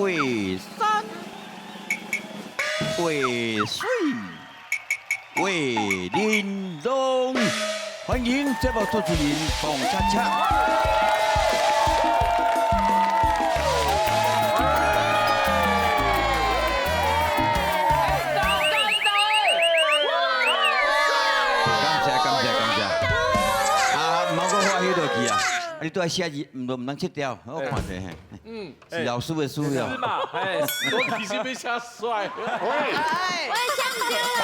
画山，画水，画玲珑。欢迎节目主持人彭恰恰。感謝感謝感謝。啊，毋通閣發迄落去啊！啊，你拄仔寫字，毋毋通切掉，我看者嘿。嗯，是老師的師是哦。嘛？哎，我其實欲寫帥。我想丟啦。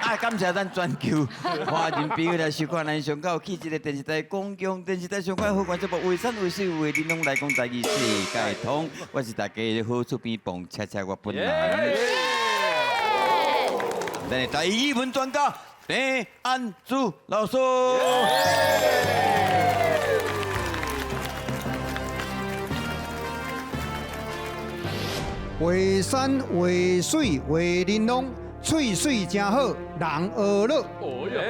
啊，感謝咱全球華人朋友來收看咱上有氣質的電視台公共電視台上款好看節目《畫山畫水畫玲瑯》來講台語世界通，我是大家的好厝邊彭恰恰我本人。咱的台語文專家鄭安珠老師。畫山畫水畫玲瑯，喙水誠好，人學樂。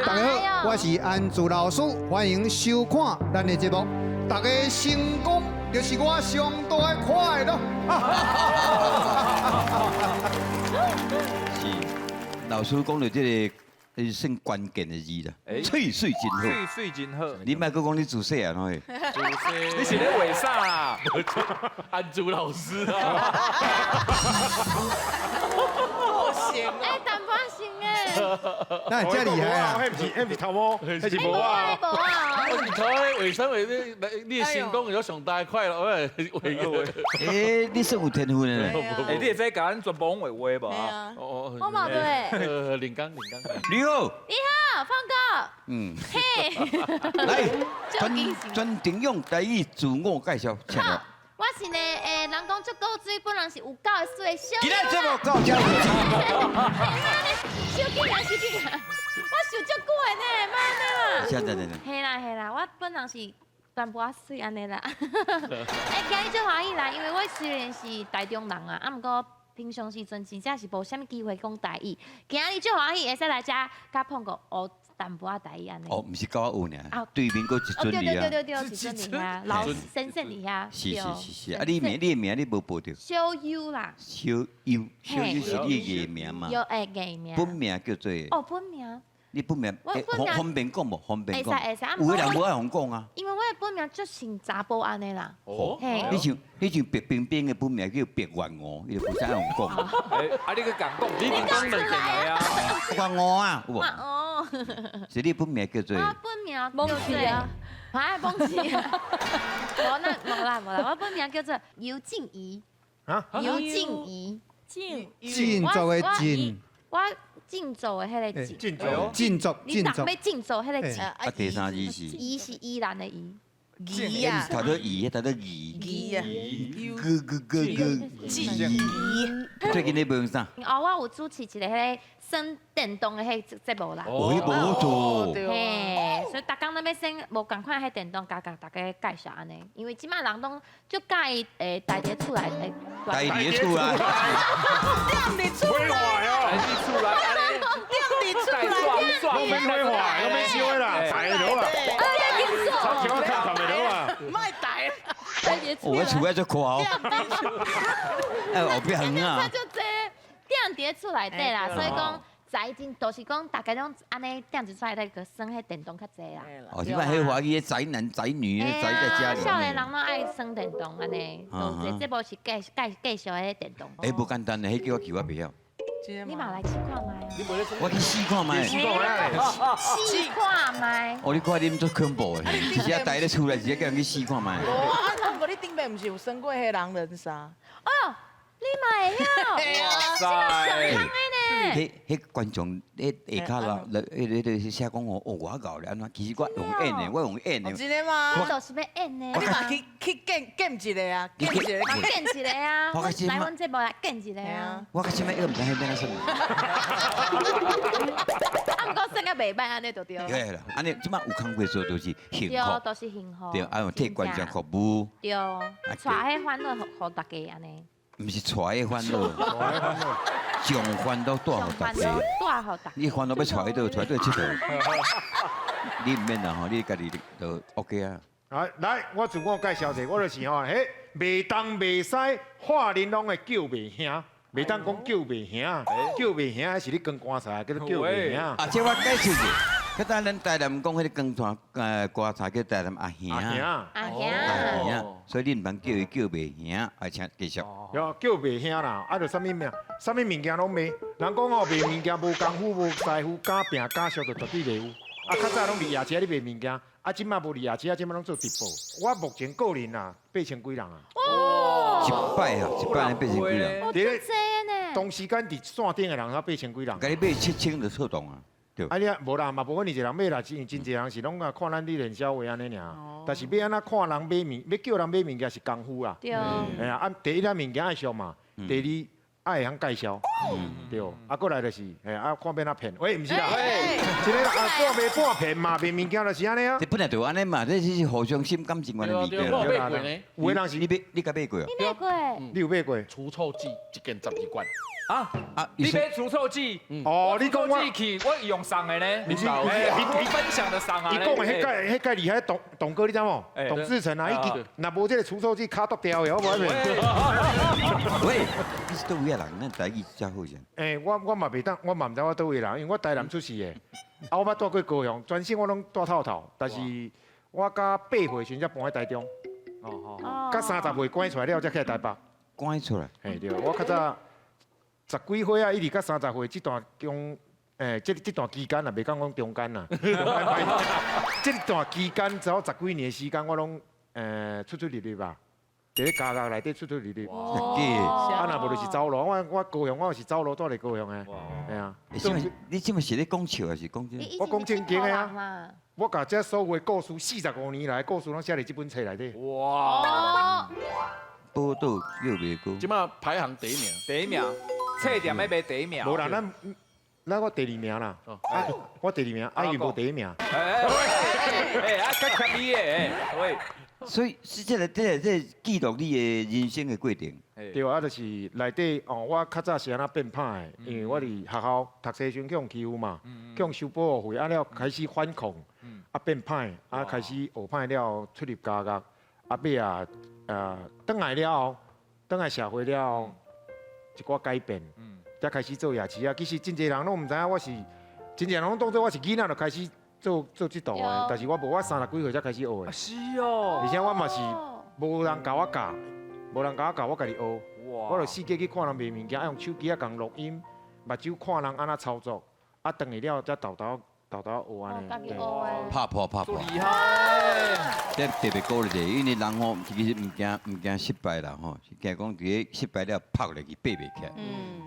大家好，我是安珠老師，歡迎收看咱的節目。大家成功就是我上大的快樂。是，老師講著這个，是算關鍵的字啦。喙水真好，喙水真好。你莫閣講你自細啊，喏。你是咧畫啥啊？安珠老師啊。哎，淡薄仔像哎。那這厲害啊！彼毋是，彼毋是頭毛，彼是帽仔。帽仔。我是頭咧畫山畫你，你的成功是上大的快樂，喂，畫欸，你算有天分的呢。欸，你會使共咱全部攏畫畫無？哦，我嘛對。林剛，林剛。你好。你好，鳳哥。嗯。嘿。來，全全程用台語自我介紹，請。好，我是呢，欸，人講足古錐，本人是有夠的水小。今日節目到這。小緊啊，小緊啊！我想足久的呢，莫按呢啦。是是是。嘿啦嘿啦，我本人是淡薄仔媠按呢啦。欸，今日足歡喜啦，因為我雖然是台中人啊，啊，毋過平常時陣真正是無啥物機會講台語。今日足歡喜會使來遮佮鳳哥學淡薄仔台語按呢。哦，毋是佮我學爾，對面閣一尊佇遐。對對對對，一尊佇遐，老先生佇遐。是是是是，啊，你名你的名你無報著？小優啦。小優，小優是你的藝名嘛？有欸，藝名。本名叫做？哦，本名。你本名方便講無？方便講。會使會使，有的人無愛予講啊。因為我的本名足像查埔按呢啦。哦。你像你像白冰冰的本名叫白月娥，伊就無啥愛予講。啊，你閣共講，你講兩遍來啊。月娥啊，有無？哦。是你本名叫做？我本名叫做啊，忘記啊。無那無啦無啦，我本名叫做尤靜怡。啊？尤靜怡。靜。振作的振。我振作的彼个振。振作。振作。你若欲振作彼个振。啊，第三字是。怡是宜蘭的宜。怡啊！讀做怡，讀做怡。怡啊！哥哥哥哥。怡。最近咧忙啥？哦，我有主持一个彼个耍電動的彼節目啦。哦，彼無好做。嘿，所以逐工攏欲耍無仝款彼電動，共大家介紹按呢。因為這擺人攏足佮意會待佇厝內，待佇厝內。踮佇厝內。待佇厝內。踮佇厝內。攏免開話，攏免燒的啦，待就好啦。頭前我看看袂著啊。莫待。我厝內足闊哦。哎，後壁遠啊。足濟，踮佇厝內底啦，所以講宅真，就是講大家攏按呢踮佇厝內底閣耍彼電動較濟啦。哦，這擺彼歡喜宅男宅女宅在家裡。少年人攏愛耍電動按呢，這節目是介介介紹彼電動。欸，無簡單的，彼叫我去我袂曉。你嘛來試看覓啊？我去試看覓。試看覓。哦，你看恁足恐怖的，直接待咧厝內，直接叫人去試看覓。無啊，啊，毋過你頂擺毋是有耍過彼狼人殺？哦，你嘛會曉？哇塞！彼彼觀眾咧下跤啦，彼彼個寫講哦，哦我𠢕咧按怎？其實我用演的，我用演的。真的嗎？我就是欲演的。你嘛去去見見一个啊，見一个，見一个啊！來阮節目來見一个啊！我到這擺猶毋知彼欲按怎耍。啊，毋過耍甲袂歹，按呢就對。對啦，按呢這擺有工課做都是幸福。對，都是幸福。對，啊用替觀眾服務。對，帶彼歡樂予大家按呢。毋是帶彼歡樂，將歡樂帶予大家。帶予大家。你歡樂欲帶去佗，帶佗𨑨迌？你毋免啦吼，你家己就 OK 啊。來，來，我自我介紹者，我就是吼，彼賣東賣西，喊恁攏會叫賣兄，袂當講叫賣兄，叫賣兄彼是咧扛棺材，叫做叫賣兄。啊，這我解釋者，較早咱台南講彼個扛棺材叫台南阿兄，阿兄，阿兄，阿兄，所以你毋通叫伊叫賣兄，啊，請繼續。喲，叫賣兄啦，啊，就啥物物，啥物物件攏賣。人講吼，賣物件無功夫無師傅，敢拼敢俗就絕對袂有。啊，較早攏佇夜市咧賣物件，啊，這馬無佇夜市啊，這馬攏做直播。我目前個人啊，8000幾人啊。一擺啊，一擺呢8000幾人。哦，足濟呢。同時間佇線頂的人才8000幾人。共你買7000就出動啊。對。啊，你啊無啦，嘛無遐爾濟人買啦，真真濟人是攏啊看咱咧練痟話按呢爾。但是欲按怎看人買物，欲叫人買物件是功夫啦。對。嘿啊，啊，第一咱物件愛俗嘛，第二愛會曉介紹，對。啊，過來就是，嘿啊，看欲按怎騙。喂，毋是啦，這個啊，半賣半騙嘛，賣物件就是按呢啊。這本來就按呢嘛，這是互相心感情願的物件。我買過呢，有的人是你買，你敢買過啊？你買過？你有買過？除臭劑一件12罐。啊啊！你買除臭劑？哦，你講我去，我用送的呢。你是你分享的送啊？伊講的彼屆彼屆厲害，董董哥你知無？董志成啊，伊若無這个除臭劑，跤剁掉的，好無？喂，你是佗位的人？咱台語遮好勢。欸，我嘛袂當，我嘛毋知我佗位人，因為我台南出世的，啊，我捌蹛過高雄，全省我攏蹛透透，但是我到8歲時陣才搬去台中，到30歲趕出來了，才去台北。趕出來？嘿對，我較早十幾歲啊，一直到30歲這段中，這段期間啊，袂講講中間啦，這段期間只有十幾年的時間，我攏出出入入吧，佇咧監獄內底出出入入。啊，若無就是走路，我高雄，我是走路蹛來高雄的，嘿啊。你這馬是咧講笑還是講真？我講正經的啊！我共這所有的故事，45年來的故事攏寫佇這本冊內底。哇！寶島叫袂過。這馬排行第一名，第一名，冊店咧賣第一名。無啦，咱我第二名啦。我第二名，啊伊無第一名。哎哎，啊，較欠你的，喂。所以是這個記錄你的人生的過程。對啊，就是內底哦，我較早是按怎變歹的，因為我佇學校讀冊時陣去予欺負嘛，去予收保護費，啊了開始反抗，啊變歹，啊開始學歹了，出入監獄，啊尾啊，轉來了後，轉來社會了後，一寡改變，才開始做夜市啊。其實真濟人攏毋知影我是，真濟人攏當做我是囡仔就開始做做這道的，但是我無，我30幾歲才開始學的。是哦。而且我嘛是無人共我教，無人共我教，我家己學。我就四界去看人賣物件，愛用手機仔共錄音，目睭看人按怎操作，啊，轉去了才沓沓沓沓學按呢。拍破拍破。厲害！這特別鼓勵者，因為人吼其實毋驚失敗啦吼，是驚講佇咧失敗了拍落去爬袂起來。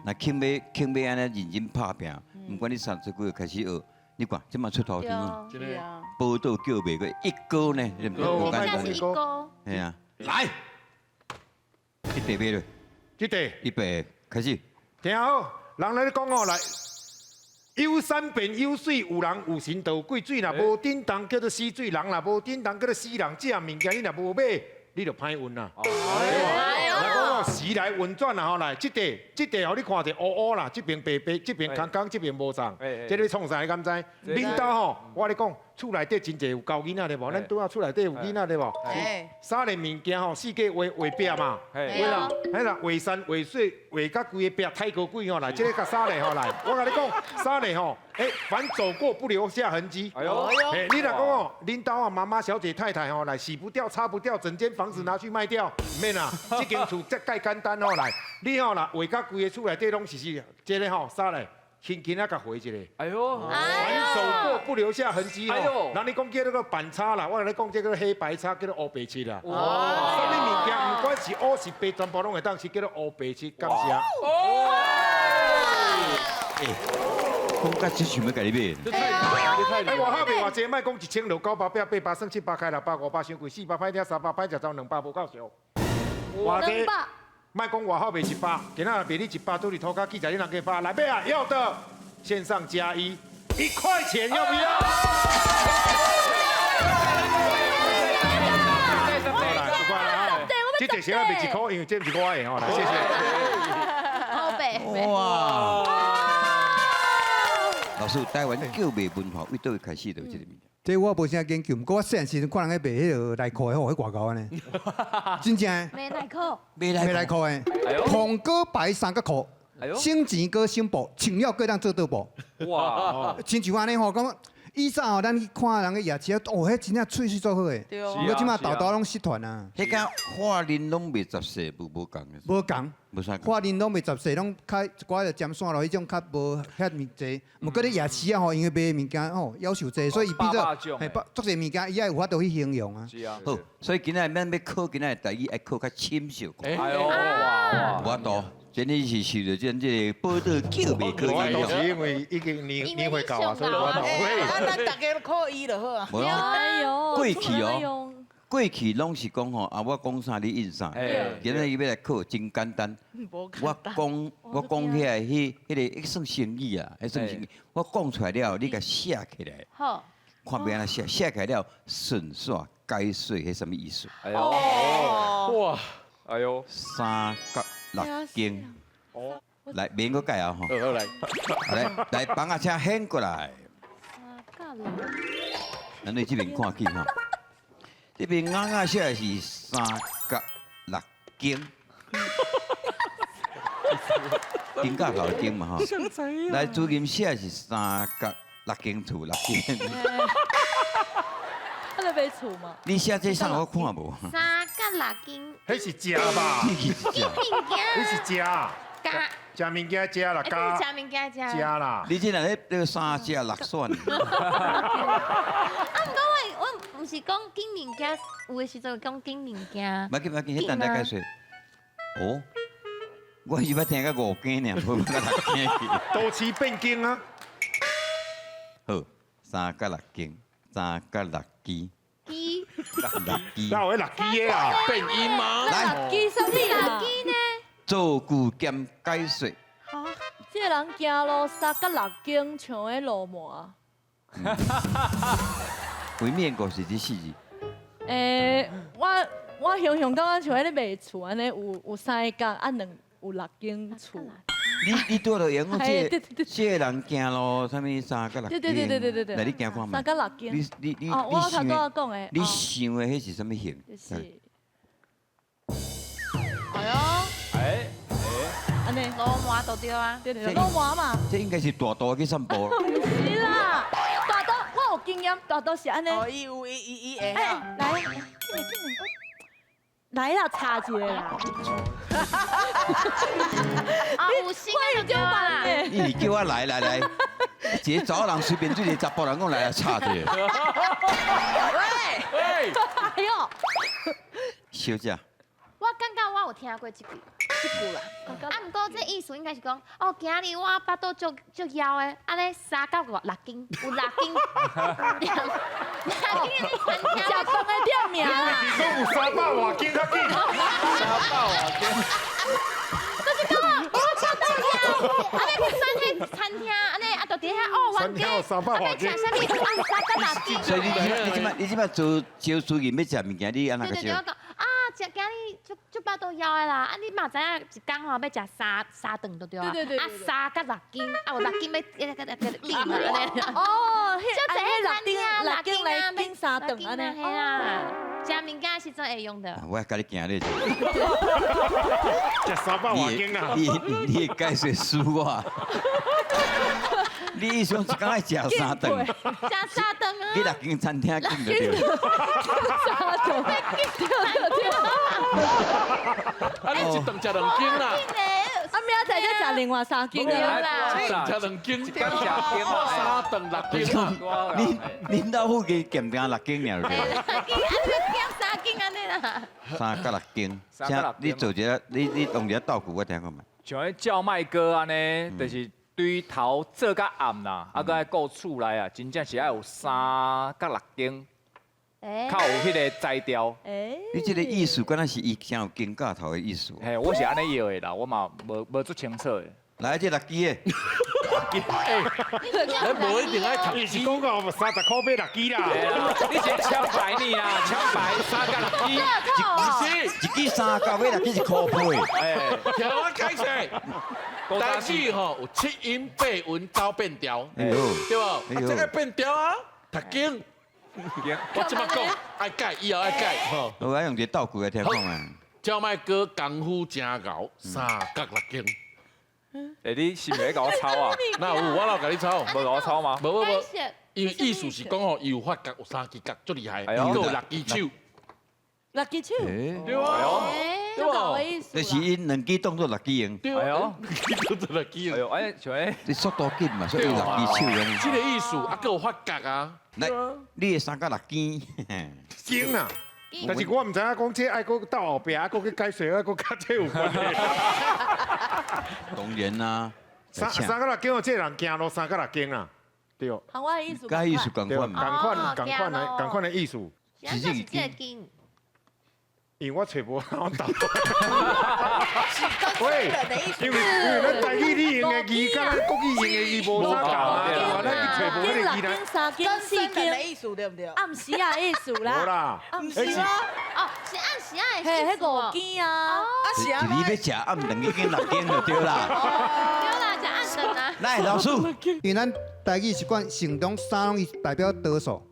若肯欲按呢認真拍拚，毋管你30幾歲開始學，你看這馬出頭天啊！寶島叫袂過一哥呢，你毋知無簡單。一哥。嘿啊，來，這塊買落，這塊，預備開始。聽好，人咧講哦，來。有山便有水，有人有神就有鬼。水若無振動，叫做死水；人若無振動，叫做死人。這項物件你若無買，你就歹運啦。來講哦，時來運轉啦吼，來，這塊這塊予你看著烏烏啦，這邊白白，這邊空空，這邊無送。這咧創啥你敢知？恁兜吼，我咧講，厝內底真濟有猴囡仔對無？咱拄仔厝內底有囡仔對無？三个物件吼，四界畫畫壁嘛，畫啦，彼啦畫山畫水畫甲規个壁太高鬼吼來，這个共掃咧吼來，我共你講，掃咧吼，欸，凡走過不留下痕跡。哎呦，欸，你若講哦，恁兜啊媽媽小姐太太吼來，洗不掉擦不掉，整間房子拿去賣掉，毋免啦，這間厝這蓋簡單吼來，你吼啦畫甲規个厝內底攏是是，這个吼掃咧。輕輕仔共畫一下，哎呦，凡走過不留下痕跡吼。人你講叫那個板擦啦，我共你講這個黑白擦叫做烏白漆啦。哇！啥物物件，毋管是烏是白，全部攏會當是叫做烏白漆，感謝。欸，講甲真想欲共你買。哎，外口賣偌濟，莫講1600、900、800、算700開600、500傷貴，400歹聽，300歹食，走200無夠俗。偌濟？莫講外口賣100，今仔若賣你100，拄佇塗跤記者你人家發來買啊，要的線上加一，1塊錢要不要？這個小賣1塊，因為這毋是我的吼，來謝謝。好白。哇！老師，台灣叫賣文化，為佗位開始就有這个物件？這我無啥研究，毋過我細漢時陣看人咧賣彼个內褲的吼，彼偌𠢕按呢，真正的。賣內褲，賣賣內褲的，紅哥白三角褲，省錢閣省布，穿了閣當做桌布。哇！親像按呢吼，講以前吼，咱去看人个夜市啊，哦，彼真正媠水足好的。毋過這馬沓沓攏失傳啊。彼間花恁攏袂雜色，無無仝的。無仝。無啥。花恁攏袂雜色，攏較一寡就針線咯，彼種較無遐爾濟。毋過咧夜市啊吼，因為賣物件吼夭壽濟，所以伊變做嘿，足濟物件，伊愛有法度去形容啊。是啊。好，所以今仔咱欲考今仔的台語，愛考較深小可。哎喲，哇無法度，真的是受著這這個報道叫袂過我影響。都是因為已經年年歲到啊，所以我都啊，咱大家都考伊就好啊。無咯，過去哦，過去攏是講吼，啊我講啥你應啥。今仔日欲來考真簡單。我講我講起來，彼彼個算成語啊，彼算成語。我講出來了，你共寫起來。好。看欲按怎寫，寫起來了順紲解說，彼啥物意思？哎喲，哇，哎喲，三角六間。哦，來免閣改啊吼。好來，來來，房仔車掀過來。三角六。咱佇這邊看去吼，這邊啱啱寫的是三角六間，間角頭的間嘛吼。來，主任寫的是三角六間厝六間。啊，你買厝嘛？你寫這啥我看無？三角六間。彼是食吧？彼是食。物件。彼是食。食物件食啦，加食物件食。食啦。你這若咧那個三食六選。啊，毋過我我毋是講揀物件，有的時陣會講揀物件。無要緊無要緊，彼等來解說。哦，我是捌聽到五更爾，無捌六更去。都市變更啊！好，三角六間，三角六支。支。六支。哪有彼六支的啊？變音嗎？來。六支啥物啦？六支呢？造句兼解說。這个人行路三角六間，像彼路魔。為面國是這四字。欸，我我形容感覺像彼个賣厝按呢，有有三个角，啊兩有六間厝。你你拄著用講這個這个人行路，啥物三角六間？對對對對對對對。來，你行看覓。三角六間。你你你哦，我頭拄仔講的。你想的彼是啥物形？就是。哎喲。哎哎。按呢。路魔就對啊。對對對，路魔嘛。這應該是大肚去散步。毋是啦，大肚我有經驗，大肚是按呢。哦，伊有伊伊伊會。哎，來，進來進來，來啦，插一个啦。啊，有心就對啦。你是叫我來來來，一个查某人隨便對一個查埔人講來來插一个。喂，哎喲，小姐。我感覺我有聽過這句這句啦，啊，毋過這意思應該是講，哦，今日我腹肚足足枵的，按呢三角五六間，有六間，六間的餐廳。食飯的店名啦。你講有三百外間較緊。三百外間。就是講我腹肚枵，啊，欲去選彼餐廳，按呢啊，就佇遐哦，冤家，啊，欲食啥物？啊，三角六間。所以你你這擺你這擺做招主任欲食物件，你按怎個對對對，我講啊，食今日足足腹肚枵的啦，啊，你嘛知影一工吼欲食三三頓就對啊，啊，三角六間，啊有六間欲一個一個點啊，按呢。哦，就這六間六間來揀三頓按呢。嘿啦，食物件時陣會用著。我共你行咧。食三百外間啊！你你會解說輸我。你意思講一工愛食三頓？食三頓啊！你六間餐廳揀就對。三頓，對對對。啊，你一頓食兩間啦。啊，明仔載才食另外三間啦。一頓食兩間，一工食間，三頓六間啊。恁恁兜附近鹹定六間爾對。六間，啊，你揀三間按呢啦。三角六間，請你做一个，你你用一个道具我聽看覓。像彼叫賣歌按呢，就是對頭做較暗啦，啊，閣愛顧厝內啊，真正是愛有三角六間，較有彼个才調。你這個意思，敢若是伊誠有肩胛頭的意思。嘿，我是按呢搖的啦，我嘛無無足清楚的。來，這六支的。哎，咱無一定愛讀。伊是講到30箍買六支啦。你是搶白呢啦，搶白三角六支。不是，一支三角買六支是箍皮。哎，聽我解釋。台語吼有七音八韻九變調，對無？啊，這個變調啊，讀經。我這擺講愛改，以後愛改吼。我愛用一個道具來聽講啊。叫麥哥功夫真𠢕，三角六經。欸，你是毋是咧共我抄啊？哪有，我哪有共你抄？無共我抄嗎？無無無，因為意思是講吼，伊有發覺有三支角，足厲害，閣有六支手。六支手。對啊。對無？這是伊兩支當做六支用。對啊。兩支當做六支用。哎呦，哎，像彼。你速度緊嘛，所以六支手咁。這個意思，啊，閣有發覺啊。來，你的三角六肩。肩啊！但是我毋知影講這愛閣鬥後壁，愛閣去解說，愛閣佮這有關係。當然啦。三角六肩哦，這人行路三角六肩啊，對。和我的意思。佮意思仝款嘛。仝款，仝款的，仝款的意思。是這個肩。因為我揣無人答。喂，因為咱台語你用的字，佮咱國語用的字無啥仝啊，咱去揣無彼個字來。三斤四斤的意思對毋對？暗時仔意思啦。無啦。暗時啊。哦，是暗時仔的嘿，意思彼五更啊。啊是啊。你欲食暗頓已經六更就對啦。對啦，食暗頓啊。來，老師。因為咱台語習慣成長三攏伊代表多數。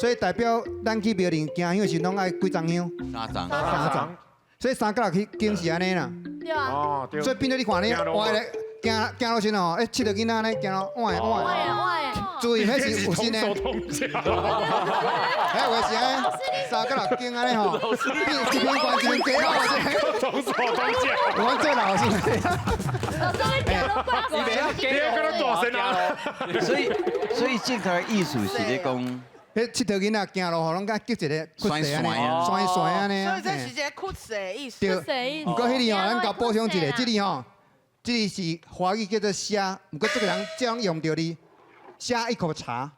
所以代表咱去廟裡行香時，攏愛幾張香？三張。三張。所以三角六經是按呢啦。對啊。哦，對。所以變做你看呢，歪咧行行路時吼，欸，佚佗囡仔呢行路歪歪。歪歪。注意，彼是有心的。哎，有的是按呢，三角六經按呢吼，一邊關一邊加哦。同手同腳。我做老師。老師你行路怪怪。你敢若大聲啊！所以正確的意思是咧講。彼𨑨迌囡仔行路吼，攏敢激一个屈勢按呢，旋旋按呢。所以這是一個屈勢的意思。對，毋過彼字吼，咱共補充一下，這字吼，這字是華語叫做寫，毋過這個人這樣用著字，寫一口茶。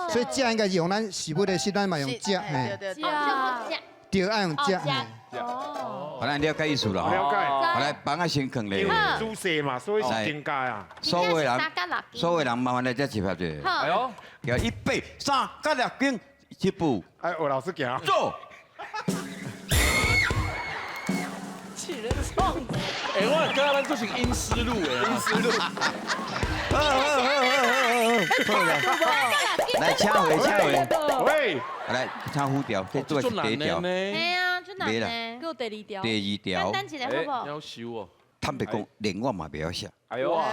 所以食應該是用咱食物的時，咱嘛用食，嘿。對，愛用食。哦。好，咱了解意思了。了解。好來，房仔先囥咧。姿勢嘛，所以是增加啊。所有人，所有人麻煩來這集合者。好。哎呦，叫預備三角六經起步。哎，學老師行。走。起人創。哎，我感覺咱這是陰濕路的。陰濕路。好好好好好。來，請回，請回。喂。來，請副調，這做是第一條。嘿啊，足難呢。閣有第二條。第二條。簡單一個好無？夭壽哦。坦白講，連我嘛袂曉寫。哎呦！啊，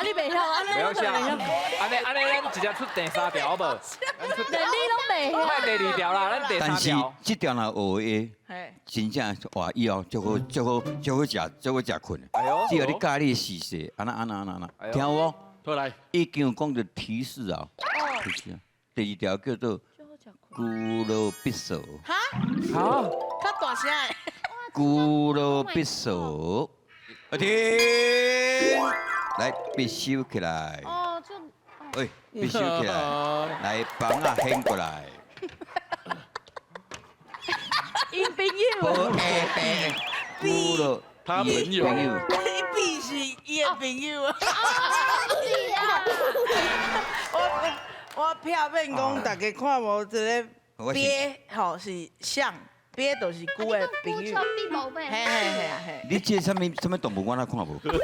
你袂曉，按呢袂曉寫。按呢按呢，咱直接出第三條好無？連你攏袂曉。莫第二條啦，咱第三條。但是這條若學的，真正哇，以後足好足好足好食，足好食睏。哎呦！只要你教你的時勢，按怎按怎按怎按怎，聽有無？好來，已經有講著提示啊。提示啊。第二條叫做龜羅必索。哈？哈？較大聲。龜羅必索。停！來，筆收起來。哦，這。喂，筆收起來。來，房仔掀過來。𪜶朋友。龜羅。他朋友。伊比是伊的朋友啊。我片面講，大家看無這个鱉吼是像。鱉就是龜的朋友。嘿嘿嘿嘿。你這啥物啥物動物我哪看無？應該是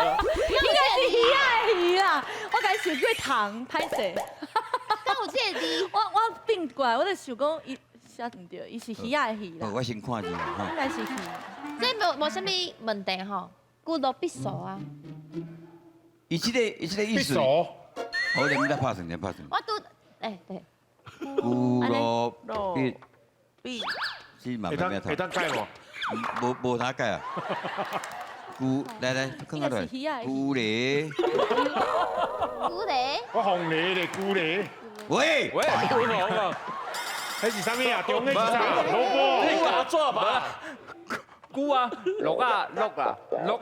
魚仔的魚啦，我共伊想過蟲，歹勢。敢有這個字？我變過來，我就想講伊寫毋對，伊是魚仔的魚啦。我先看者。應該是魚。這無啥物問題吼，龜羅必索啊。伊這個伊這個意思。必索。好，你們再拍算，你拍算。我拄，哎對。龜羅必必。是慢慢會當改無？無無哪改啊？龜來來，看看來。龜咧。龜咧。我紅咧咧，龜咧。喂喂，彼是啥物啊？中的是啥？萝卜。你假纸吧？龜啊，鹿啊，鹿啊，鹿，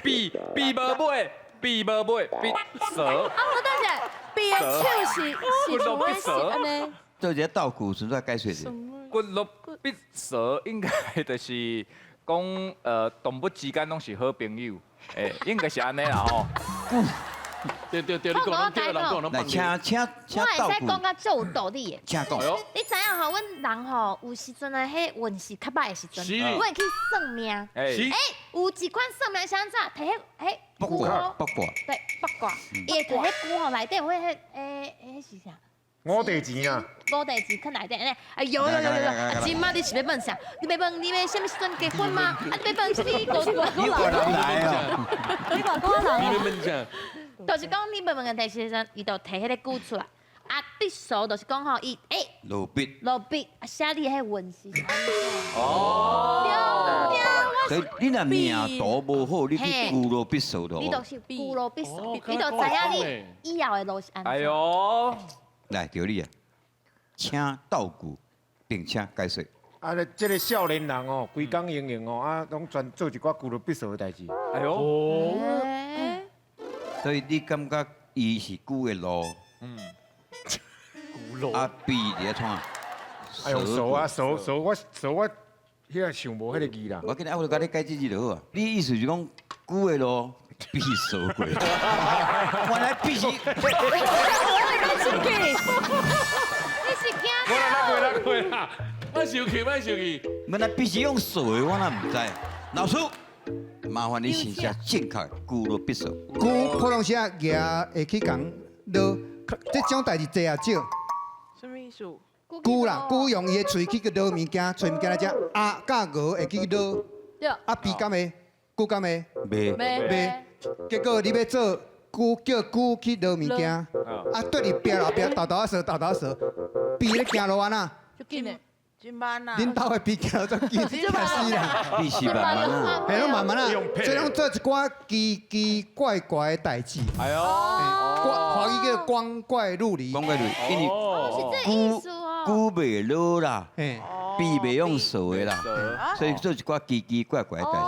比比無尾，比無尾，比蛇。啊，我等下，比的手是是像阮是按呢。做一個道具，純粹解說者。骨碌必蛇應該就是講，動物之間攏是好朋友，欸，應該是按呢啦吼。對對對，你講攏對，人講攏來，請請請我會使講甲足有道理的。請講。你知影吼，阮人吼有時陣啊，彼運勢較歹的時陣，阮會去算命。欸，有一款算命是按怎？提彼彼卜卦，卜卦。對，卜卦。伊會提彼龜吼內底有彼彼，彼是啥？五塊錢啊！五塊錢囥內底，按呢，哎有有有有有，今仔你是欲問啥？你欲問你欲啥物時陣結婚嗎？啊，你欲問啥物高你外人來哦，你外國人，你欲問啥？就是講你欲問的時陣，伊就提彼个句出來。啊，必數就是講吼，伊欸落筆，落筆啊，寫你彼運勢是按怎？哦，對對，所以你若命途無好，你去求落筆數你就是求落筆數，你就知影你以後的路是按怎。哎喲，來，著你啊，請道具，並且解說。啊，這个少年人哦，規工閒閒哦，啊，攏專做一寡求落筆數的代誌。哎喲，所以你感覺伊是久的路？嗯。啊，筆佇咧創啊？哎呦，數啊數數我數我，彼个想無彼个字啦。我今日我就共你解這字就好啊。你意思是講久的路必數過？原來必是。你你是驚？我啦，過啦過啦，莫生氣，莫生氣。原來必是用數的，我哪毋知。老師，麻煩你先寫正確久落必數。龜普通時啊，舉會去共落，這種代誌濟也少。什麼意思？龜啦，龜用伊的喙去落物件，揣物件來食。鴨佮鵝會去落。啊，鱉敢會？龜敢會？袂。袂。結果你欲做龜，叫龜去落物件，啊，綴佇壁後壁，沓沓仔踅，沓沓仔踅，鱉咧行路按怎？足緊的。真慢啊！恁兜的鱉行路足緊，嚇死人。你是慢慢啊，嘿，攏慢慢啊，所以攏做一寡奇奇怪怪的代誌。哎喲，華語叫光怪陸離。光怪陸離，因為是這意思哦。龜袂落啦，鱉袂用踅的啦，所以做一寡奇奇怪怪的代誌。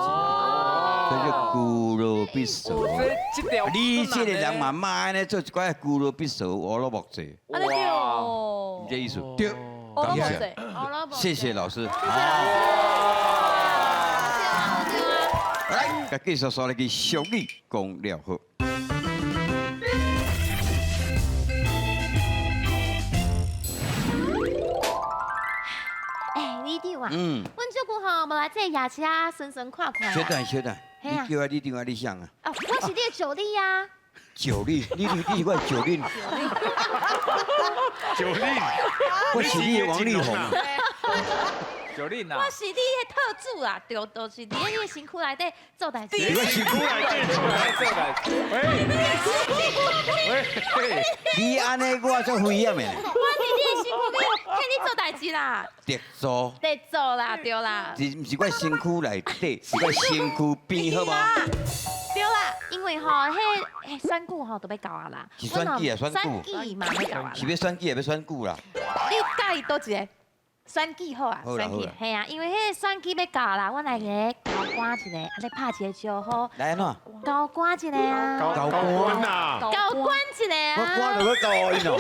所以叫久落必踅。你這个人嘛，莫按呢做一寡久落必踅，烏魯木濟。按呢對哦。這意思。對。感謝，謝謝老師。來，繼續說來去俗語講了好。哎，里長啊，阮這久吼無來這夜市啊，巡巡看看。稍等，稍等，你叫我里長啊，你誰啊？哦，我是你的助理啊。助理，你是我的助理。助理，我是你的王力宏。助理啊！我是你的特助啊，对，就是佇你的身躯內底做代誌。你身軀內底做代誌。喂，你按呢我足危險的。我佇你的身軀底替你做代誌啦。特助。特助啦，對啦。是毋是我身軀內底，是我身軀邊，好無？對啦，因為吼，彼選舉吼都欲到啊啦。是選舉啊，選舉。選舉嘛欲到啊。是欲選舉，抑欲選舉啦？你佮意佗一个？選舉好啊，選舉，嘿啊，因為彼个選舉欲到啦，阮來个交官一个，按呢拍一个招呼。來按怎？交官一个啊。交官啊。交官一个啊。我官就欲交予𪜶哦。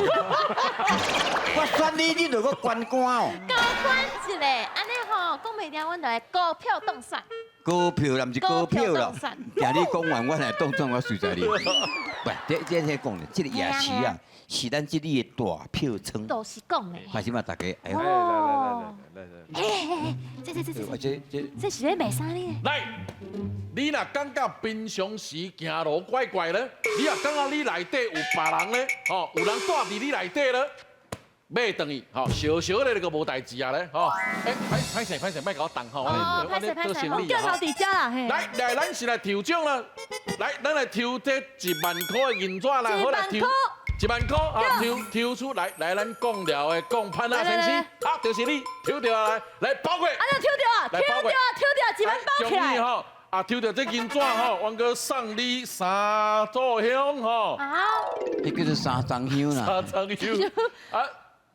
我選你，你就閣關官哦。交官一个，按呢吼，講袂定，阮就來高票當選。高票啦，毋是高票啦。聽你講完，我來當選，我隨在你。喂，這講咧，這个夜市啊，是咱這裡的大票倉。都是講的。開始嘛，大家。來來來來來來。哎，這這這這這這是咧賣啥呢？來，你若感覺平常時行路怪怪咧，你若感覺你內底有別人咧，吼，有人蹛佇你內底咧。買轉去，吼，小小咧就無代誌啊咧，吼，欸，歹勢歹勢，莫共我動吼，我咧做生理叫頭佇遮啦，嘿。來來，咱是來抽獎啦，來，咱來抽這1萬塊的銀紙啦，好來抽，1萬塊啊，抽抽出來，來咱講了的講潘仔先生，啊，就是你抽著啊，來，來包過，啊，抽著啊，抽著啊，抽著1萬包起來。吼，啊，抽著這銀紙吼，阮閣送你3炷香吼。啊，彼叫做3張香啦。3張香，啊。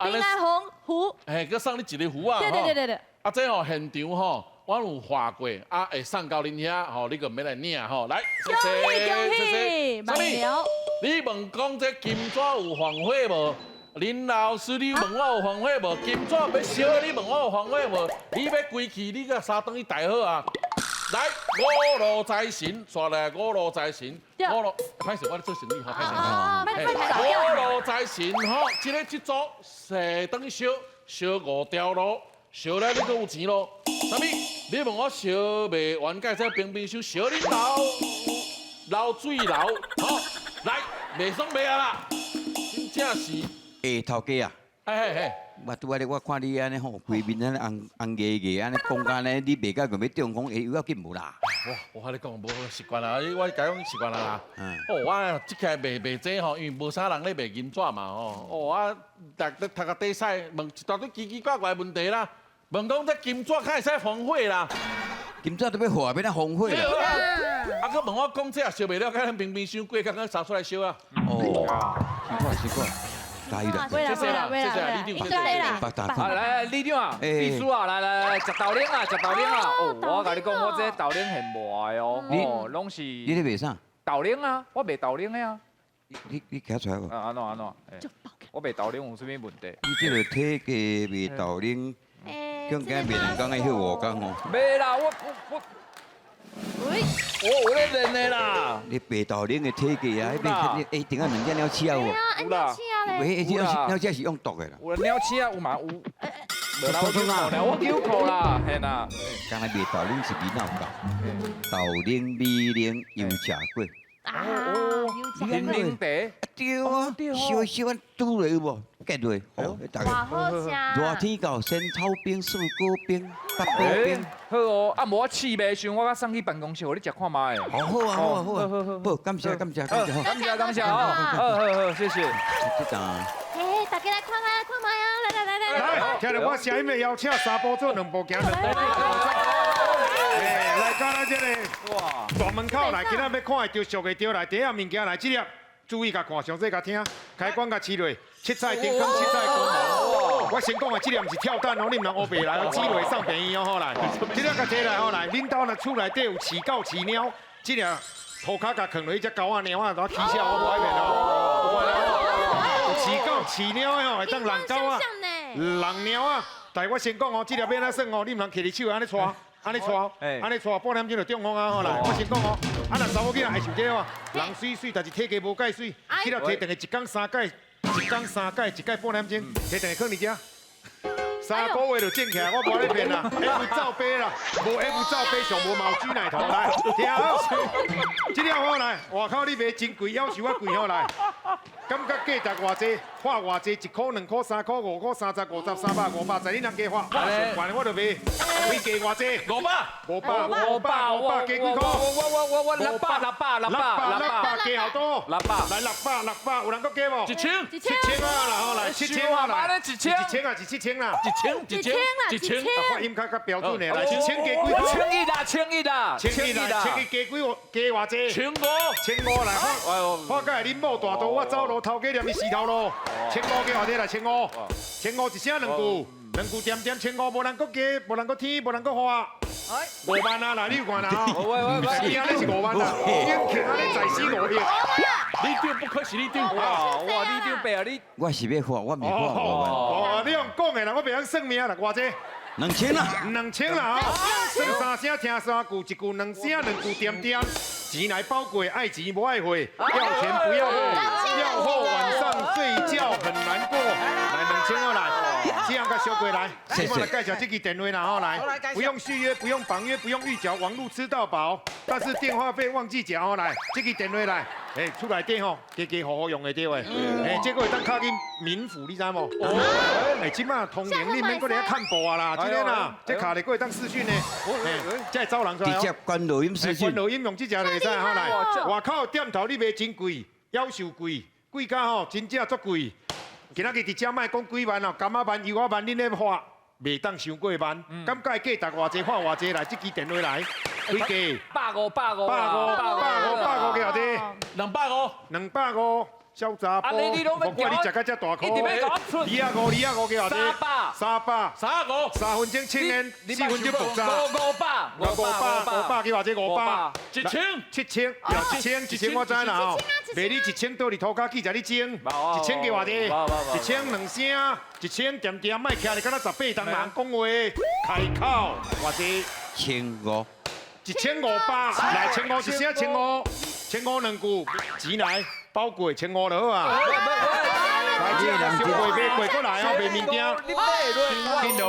平安紅符，嘿，閣送你一个符啊！對對對對對。啊，這吼現場吼，我有畫過，啊，會送到恁遐吼，你閣免來領吼。來，恭喜恭喜，啥物？你問講這金紙有防火無？林老師，你問我有防火無？金紙欲燒，你問我有防火無？你欲歸去，你閣相當去大好啊！來，五路財神，煞來五路財神，五路，歹勢，我咧做生意吼，歹勢。五路財神吼，這个這組踅轉去燒，燒5條路，燒了你閣有錢咯。啥物？你問我燒袂完，蓋這平平收燒恁流，流水流，吼，來，袂爽袂啊啦，真正是欸，頭家啊，哎哎，我拄仔咧，我看你按呢吼，規面按呢紅紅額額，按呢講甲按呢，你袂甲個欲中風，會有要緊無啦？我我共你講，無習慣啦，我共講習慣啦。哦，我這個賣賣這吼，因為無啥人咧賣金紙嘛吼。哦，我逐讀個底賽，問一大堆奇奇怪怪問題啦。問講這金紙敢會使防火啦？金紙都欲化，欲按怎防火啦？啊，閣問我講這也燒袂了，敢冰冰傷過，剛剛殺出來燒啊！哦，奇怪奇怪，加油啦！謝謝啦，謝謝李長，謝啦。來來，李長啊，秘書啊，來來來，食豆奶啊，食豆奶啊！哦，我共你講，我這豆奶現磨的哦，哦，攏是。你咧賣啥？豆奶啊，我賣豆奶的啊。你徛出來無？啊，按怎按怎？我賣豆奶有啥物問題？你這個體格賣豆奶。更加賣兩工愛歇五工哦。袂啦，我，喂，我有咧練的啦。你白豆奶的體格啊，彼邊欸，頂下兩隻鳥鼠有無？有啦，喂，這鳥鼠是用毒的啦。有鳥鼠啊，有嘛有。無啦，我丟褲啦，我丟褲啦，嘿啦。剛才賣豆奶是味哪有夠？豆奶美奶油食過。啊，檸檸茶。對啊，燒燒啊，煮落有無？結落，好，大家。好食。熱天到仙草冰、雪糕冰、八寶冰。好哦，啊無我試袂想，我佮送去辦公室，予你食看覓。好好啊，好啊，好啊，好，感謝感謝感謝，感謝感謝哦，好好好，謝謝。這陣。哎，大家來看覓啊，看覓啊，來來來來。來，聽著我聲音的邀請，三步做兩步行，兩步。來到咱這個大門口來，今仔欲看會著俗的著來，第一物件來，這粒注意共看，詳細共聽，開關共試落，七彩燈光，七彩光芒。我先講啊，這粒毋是跳蛋哦，你毋通烏白來哦，煮落送病院哦，好來，這粒共摕來好來，恁兜若厝內底有飼狗飼貓，這粒塗跤共囥落去，隻狗仔貓仔就起笑，我無愛騙哦。有飼狗飼貓的吼，會當人狗仔、人貓仔。但是我先講哦，這粒欲按怎算哦，你毋通揢佇手按呢掣。按呢掣，按呢掣，半點鐘就中風啊！吼來，我先講哦，啊若查某囡仔愛受這個，人媠媠，但是體格無蓋媠，這粒提轉去一工三擺，一工三擺，一擺半點鐘，提轉去囥佇遮，三個月就腫起來，我無咧騙啦，F 罩杯啦，無 F 罩杯上無毛豬奶頭來，聽好，這粒好來，外口你賣真貴，夭壽仔貴吼來。感覺價值偌濟，花偌濟，1箍、2箍、3箍、5箍、30、50、300、500，在你人加花，我上懸的我就賣。開價偌濟？500、500、500、500，加幾箍？我600、600、600、600，加好多？ 600，來600、600，有人閣加無？1000、 7000啊啦，好來7000啊來，1000啊是7000啦，1000、1000、1000，發音較較標準的，來1000加幾箍？1100啦，1100啦，1100啦，1100加幾？加偌濟？1500， 1500來，我佮恁某大刀，我走路頭家念伊死頭路，1500加偌濟來？1500，1500一聲兩句，兩句點點1500，無人閣加，無人閣添，無人閣花。5萬啊，來你有看啦吼，喂喂喂，你安呢是5萬啦，英強按呢在死5億。李長不愧是李長，哇哇，李長伯啊你，我是欲花，我袂花5萬。哦，你用講的啦，我袂曉算命啦，偌濟？2000啦，2000啦吼，算三聲聽三句，一句兩聲，兩句點點。錢來寶貴，愛錢無愛貨，要錢不要貨，要貨晚上睡覺很難過。來2000號來，這樣較小過來，我來介紹這支電話啦吼來，不用續約，不用綁約，不用預繳，網路吃到飽，但是電話費忘記繳哦來，這支電話來，欸厝內底吼，家家戶戶用會著的，欸這個會當敲去民府，你知無？欸這馬通靈你免閣來看報啊啦，這個啦，這卡咧閣會當視訊呢，欸這會走人出來。直接關錄音視訊。關錄音用這隻就會使吼來，外口店頭你賣真貴，夭壽貴，貴甲吼真正足貴。今仔日佇遮莫講幾萬哦，柑仔萬、柚仔萬，恁咧花袂當傷過萬，感覺價值偌濟，花偌濟來，這支電話來，幾價？150，150，150，150，加偌濟？250， 250。小查埔，我看你食到這大箍，2仔5，2仔5加偌濟？ 300， 300，350， 3分鐘1000元，4分鐘爆炸。500， 500，500加偌濟？500， 1000， 7000，有1000，1000我知啦吼。賣你1000，倒佇塗跤記者你爭，1000加偌濟？1000兩聲，1000點點，莫徛咧，敢若18重人講話，開口偌濟？1500， 1500，來1500一聲，1500，1500兩句，錢來。包過1500就好啊！來，這人傷過買過過來哦，賣物件，緊就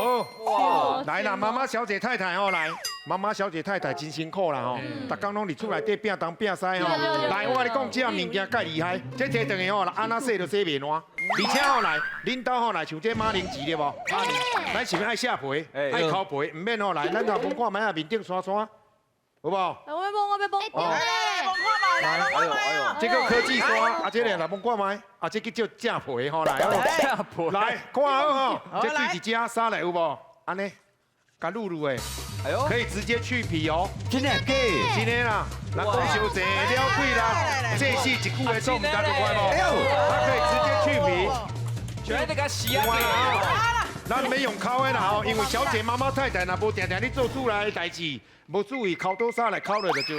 好。來啦，媽媽、小姐、太太哦，來，媽媽小姐太太真辛苦啦吼，逐工攏佇厝內底拚東拚西吼。來，我共你講，這項物件蓋厲害，這提轉去吼，按怎洗都洗袂爛。而且吼來，恁兜吼來像這馬鈴薯對無？咱是毋是愛卸皮、愛摳皮？毋免吼來，咱頭摸看覓仔面頂刷刷，有無？我欲摸，我欲摸。來來來，摸看覓，來摸看覓哦。這個科技刷，啊，這個來摸看覓，啊，這叫做正皮吼來，來看好吼，這對佇遮衫來有無？按呢，共滷滷的，哎呦，可以直接去皮哦。真的假？真的啦，人講傷濟了鬼啦，這是一句話做毋知就快無？它可以直接去皮，全這個洗啊！咱免用摳的啦吼，因為小姐媽媽太太若無定定咧做厝內的代誌，無注意摳刀衫來摳落就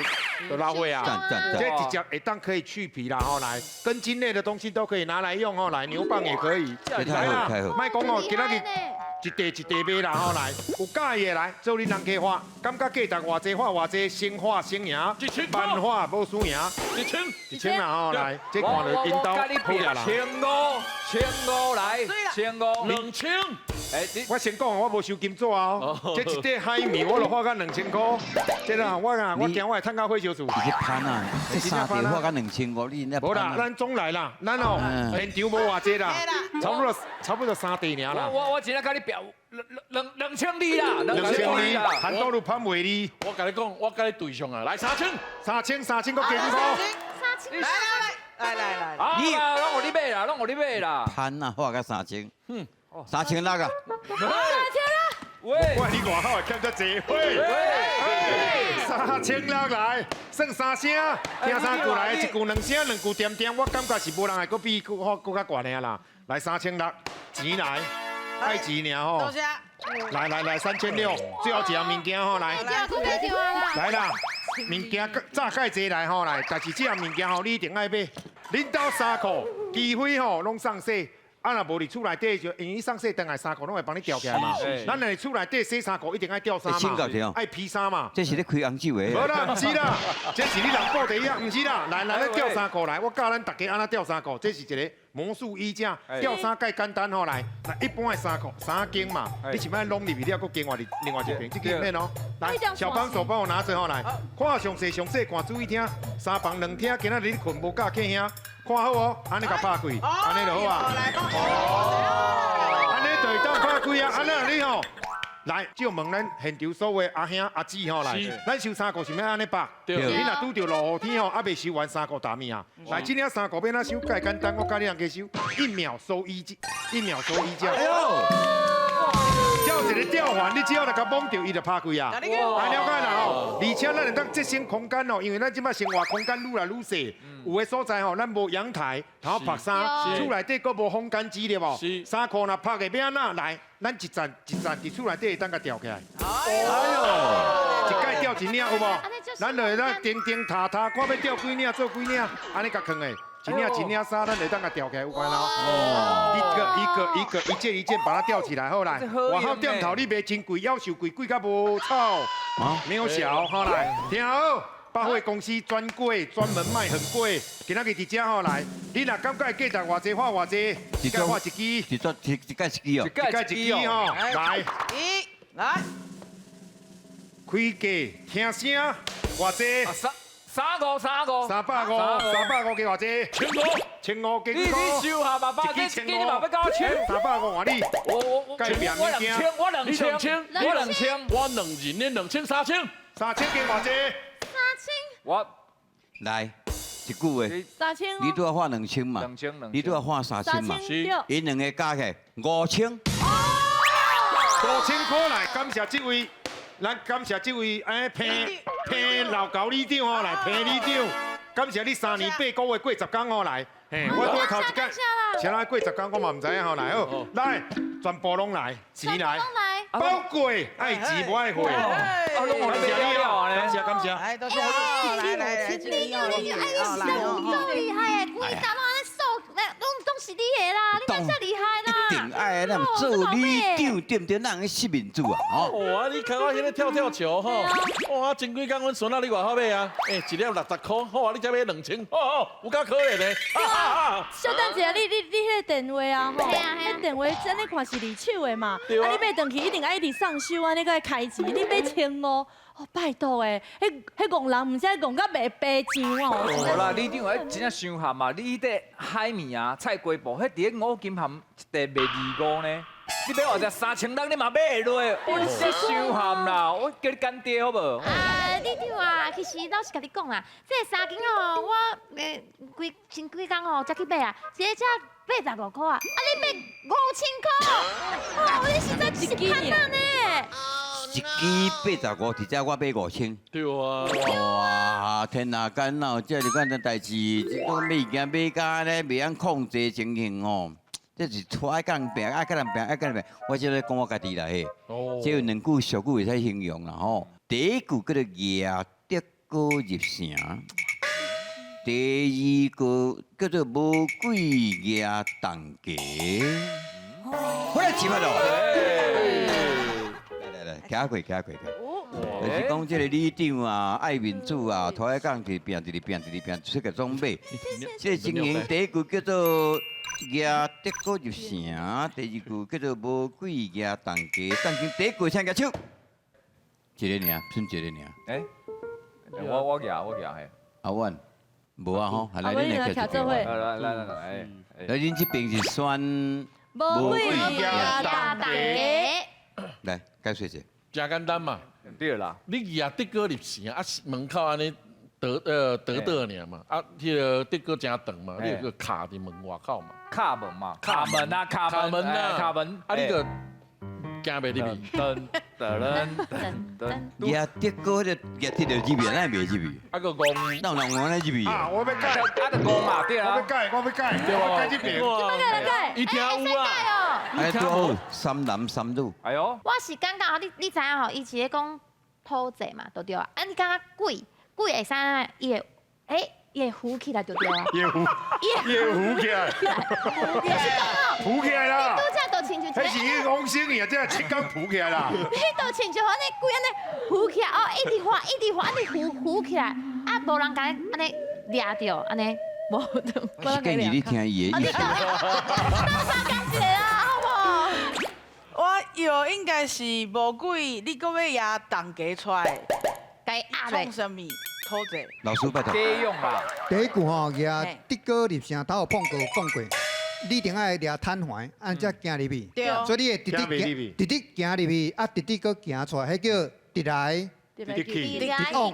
老火啊。這直接會當可以去皮啦吼，來根莖類的東西都可以拿來用吼，來牛蒡也可以。來啦，莫講哦，今仔日一塊一塊賣啦吼，來有佮意的來做恁人家花，感覺價值偌濟花偌濟，先花先贏，慢花無輸贏。1000， 1000啦吼，來這看著𪜶兜好額啦。1500，1500來，1500，2000。哎，我先講，我無收金紙哦。這一塊海綿我都花到2000塊，這啦，我啊，我驚我會趁到火燒厝。你去攀啊！這三塊花到2500，你那無啦，咱總來啦，咱哦現場無偌濟啦，差不多三塊爾啦。我真正共你表2200啦， 2200啦，韓多路攀袂你。我共你講，我共你對上啊，來3000，3000，3000，閣加幾箍？ 3000，來來來來來，啊，攏予你買啦，攏予你買啦。攀啊，花到3000。3600啊！ 3600啊！喂，你外口會欠遮濟？喂，3600來，算三聲，聽三句來，一句兩聲，兩句點點，我感覺是無人會閣比閣閣較懸的啦。來3600，錢來，愛錢爾吼。多謝。來來來，3600，最後一項物件吼來。來啦，物件炸蓋濟來吼來，但是這項物件吼你一定愛買。恁兜衫褲，除非吼攏送洗。啊，若無佇厝內底就，因為你送洗轉來衫褲攏會幫你吊起來嘛。咱若佇厝內底洗衫褲，一定愛吊衫嘛，愛披衫嘛。這是咧開紅酒的。無啦，毋是啦，這是你人布袋啊，毋是啦。來來，咱吊衫褲來，我教咱大家按怎吊衫褲。這是一個魔術衣架，吊衫蓋簡單吼來。來，一般的衫褲衫肩嘛，你是欲攏入去了，閣另外另外一邊，這個免哦。來，小幫手幫我拿著吼來，看上細上細，看注意聽。三房兩廳，今仔日你睏無教客兄。看好哦，按呢共拍開，按呢就好啊。按呢就會當拍開啊，按呢你吼，來，借問咱現場所有阿兄阿姊吼來，咱收衫褲是欲按呢縛？你若拄著落雨天吼，猶未收完衫褲打物啊。來，這領衫褲欲按怎收？蓋簡單，我教你人家收，一秒收衣架，一秒收衣架。哎呦！只有一個吊環，你只要來共綁著，伊就拍開啊。來了解啦吼，而且咱會當節省空間哦，因為咱這擺生活空間愈來愈細，有的所在吼，咱無陽台，然後縛衫，厝內底閣無風乾機對無？衫褲若縛的欲按怎來，咱一層一層佇厝內底會當共吊起來。哎呦，一擺吊一領有無？咱就會當叮叮踏踏，看欲吊幾領做幾領，按呢共囥的。一領一領衫，咱會當共吊起來有關哦。一個一個一個一件一件把它吊起來，好來。外口店頭你賣真貴，夭壽貴，貴甲無臭，沒有小，好來，聽好。百貨公司專櫃專門賣很貴，今仔日佇遮吼來，你若感覺價值偌濟，花偌濟，一擺花一支，一一擺一支哦，一擺一支吼，來，一，來，開價聽聲，偌濟？三五三五， 350，350加偌濟？ 1500， 1500加你你收下嘛，爸，你你嘛欲共我搶？ 350換你，我我我2000，我兩千，我兩人，你2000 3000， 3000加偌濟？ 3000。我來一句話， 3000。你拄仔喊2000嘛？你拄仔喊3000嘛？是，𪜶兩个加起來5000。 5000塊來，感謝這位，咱感謝這位哎彭彭老高里長吼來，彭里長，感謝你3年8個月過10工吼來，嘿，我拄頭一工，啥人過10工我嘛毋知影吼來，好，來，全部攏來，錢來，寶貴，愛錢無愛貨，啊，攏予你買了了感謝感謝，來，多謝，來來來，你你你，哎，你實在有夠厲害的，規沓攏按呢數，攏攏是你的啦，你敢遮厲害啦？一定愛咱做里長對毋對？咱去失民主啊！吼！哇，你看我彼个跳跳球吼，哇，前幾工阮孫仔咧外口買啊，欸，一粒60箍，好啊，你才買2000，好好，有夠可憐的。稍等一下，你彼个電話啊，吼，彼電話按呢看是二手的嘛，啊，你買轉去一定愛一直送修，按呢閣會開錢，你買1500，哦，拜託的，彼彼戇人毋知戇甲袂白上哦。無啦，里長彼真正傷譀啊！你這海麵啊、菜瓜布，彼佇咧五金行一袋賣25呢。你買偌濟3600，你嘛買會落？我真傷譀啦！我叫你乾爹好無？啊，里長啊，其實老實共你講啦，這個衫巾哦，我規前幾工哦才去買啊，一個才85塊啊，啊你買5000塊，哦，你實在是貪啊呢！一支85，直接我買5000。對啊。哇，天哪，干哪有這爾簡單代誌？這個買物件買甲呢，袂曉控制情形哦。這是愛佮人拚，愛佮人拚，愛佮人拚。我這咧講我家己啦嘿。這有兩句俗語會使形容啦吼。第一句叫做夯竹篙入城，第二句叫做無鬼夯重家。好來，起碼咯。來來來，徛過，徛過，就是講這個里長啊，愛面子啊，拖來講去拚，一直拚，一直拚，出個總買。這個情形第一句叫做夯竹篙入城，第二句叫做無鬼夯重家。但是第一句請舉手，一个爾，剩一個爾。欸，我舉，我舉嘿。阿婉，無啊吼，來恁來徛做伙。來來來來，來恁這邊是選無鬼夯重家。來解釋一下。誠簡單嘛，對啦。你夯竹篙入城啊，門口按呢得得得爾嘛，啊，彼个竹篙誠長嘛，你個卡佇門外口嘛。卡門嘛，卡門啊，卡門啊，卡門。啊，你個行袂入去。噔噔噔噔。夯竹篙就夯鐵就入去，哪會袂入去？啊個戇，哪有人戇按呢入去？啊，我欲改，啊就戇嘛，對啊。我欲改，我欲改，我改這邊。改改？伊聽有啊。哎，拄好三男三女。哎喲。我是感覺你知影吼，伊是咧講土債嘛，對對啊？啊，你感覺鬼鬼會使按怎？伊會，欸，伊會浮起來就對啊。伊會浮，伊會浮起來。浮起來啦！你拄則就親像一個。彼是伊往生去啊，這七工浮起來啦。你就親像按呢鬼按呢浮起來，哦，一直滑，一直滑，按呢浮浮起來，啊，無人共按呢掠著，按呢無。我是建議你聽伊的意思。斗相共一个啦，好無？我藥應該是無鬼，你閣欲夯重家出來，共壓咧。創啥物土債？老師拜託。家用啦。第一句吼，夯竹篙入城，頭有碰過講過，你一定愛掠坦環，按才行入去。所以你會直直行，直直行入去，啊，直直閣行出來，彼叫直來。直去。直往，哦，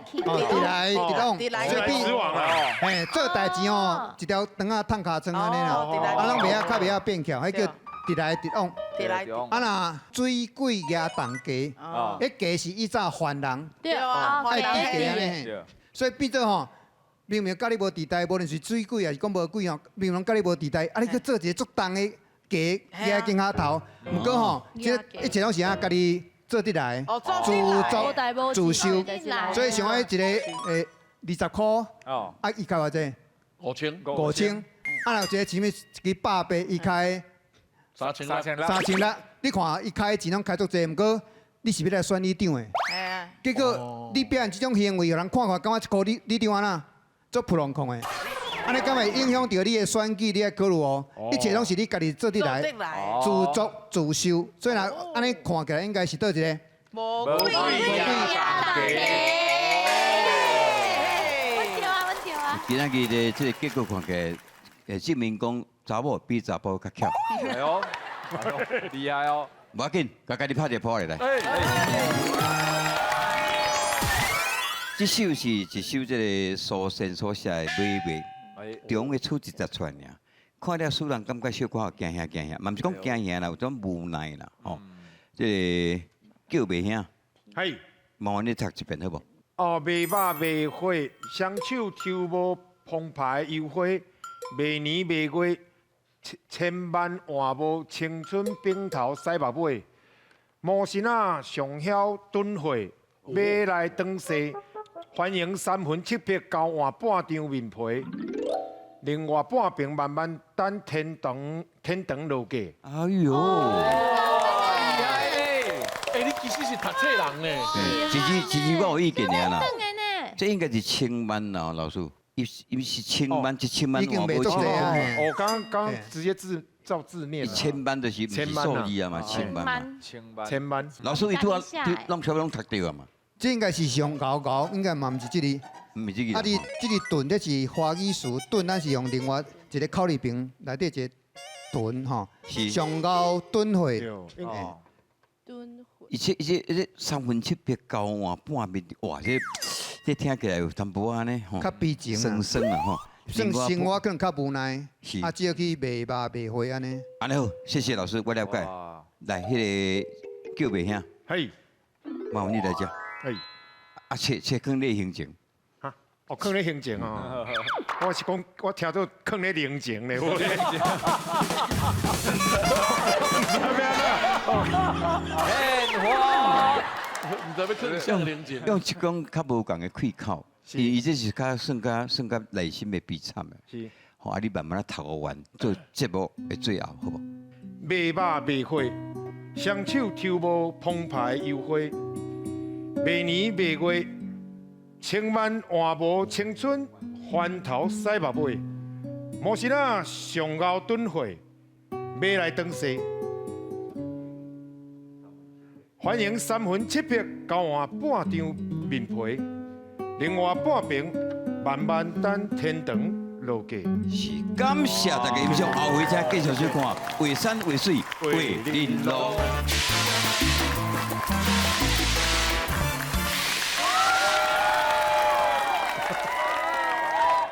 直來直往，所以直往啊！嘿，做代誌吼，一條腸仔迵尻川按呢啦，啊，攏袂曉較袂曉變巧，彼叫直來直往。直來直往。啊若水鬼夯重家，彼家是以早犯人，對啊，愛治家按呢。所以變做吼，明明佮你無佇代，無論是水鬼抑是講無鬼吼，明明佮你無佇代，啊你去做一個足重的家夯肩胛頭，毋過吼，這一切攏是按家己做得來，自作自受，所以像彼一個20箍，啊伊開偌濟？5000。5000，啊若有一個前面一支百八，伊開3600。3600，你看伊開錢攏開足濟，毋過你是欲來選里長的，結果你表現這種行為，予人看看，感覺這箍里里長按怎做普通控的，按呢敢會影響著你的選舉？你愛考慮哦，一切攏是你家己做得來，自作自受，所以若按呢看起來，應該是佗一个？無鬼夯重家。穩著啊，穩著啊！今仔日的這個結果看起來，證明講查某比查埔較巧。哎喲，厲害哦！無要緊，共家己拍一個噗來。這首是一首這個蘇軾所寫的美白，中的處一節出來爾，看了使人感覺小可驚嚇驚嚇，嘛毋是講驚嚇啦，有種無奈啦，吼。這個叫麥兄，嘿，麻煩你讀一遍好無？哦，賣肉賣花，雙手抽無澎湃油花，賣年賣月，千萬換無青春頂頭洗目尾，魔神仔上曉囤貨，買來當勢，歡迎三魂七魄交換半張面皮，另外半爿慢慢等天堂天堂落價。哎喲！哎，你其實是讀冊人呢。其實我有意見爾啦。這應該是千萬啦，老師，伊伊是千萬一千萬，已經袂足濟啊。我剛剛直接字照字念。1000萬就是毋是數字啊嘛，千萬嘛。千萬。千萬。老師伊拄仔攏全部攏讀著啊嘛。這應該是上𠢕𠢕，應該嘛毋是這個。毋是這個。啊，你這個頓，這是華語詞，頓咱是用另外一個口字邊內底一個頓吼。是。上𠢕頓貨。哦。頓貨。伊這伊這伊這三魂七魄交換半面，哇！這這聽起來有淡薄仔呢吼。較悲情。酸酸啊吼。算生活可能較無奈，是。啊，只好去賣肉賣花按呢。按呢好，謝謝老師，我了解。來，彼個叫袂兄。嘿。麻煩你來遮。嘿。啊，冊冊囥咧胸前。哈？哦，囥咧胸前哦。我是講，我聽做囥咧靈前咧。毋知欲囥啥靈前。用一講較無仝的氣口，伊這是較算較算較內心的悲慘的。是。吼，啊，你慢慢仔讀予完，做節目的最後，好無？賣肉賣花，雙手抽無澎湃油花，賣年賣月，千萬換無青春，翻頭洗目尾，無是哪上𠢕頓貨，買來當勢。歡迎三魂七魄交換半張面皮，另外半邊慢慢等天堂落價。是，感謝大家欣賞，後回再繼續收看《畫山畫水畫玲瑯》。